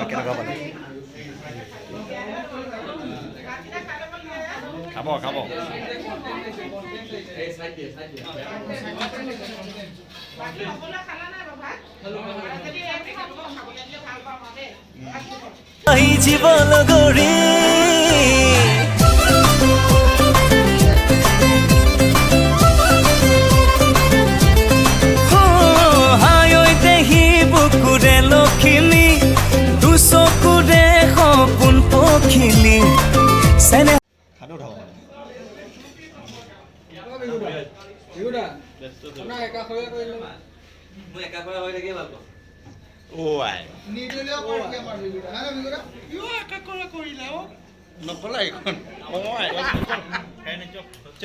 কেনেকুৱা পালে? খাব খাব। জীৱনগৰী। দেহি বুকুৰে লখিমী, দুচকুৰে সপোন পখিলি চেনে। খানো উঠাব। মই একাষৰীয়া হৈ থাকিয়ে ভাল পাওঁ। অ' আই। নিৰ্দলীয় প্ৰাৰ্থী আমাৰ বিহুদা, নাই নাই বিহুদা? নকলা এইখন। অ' আই। চ।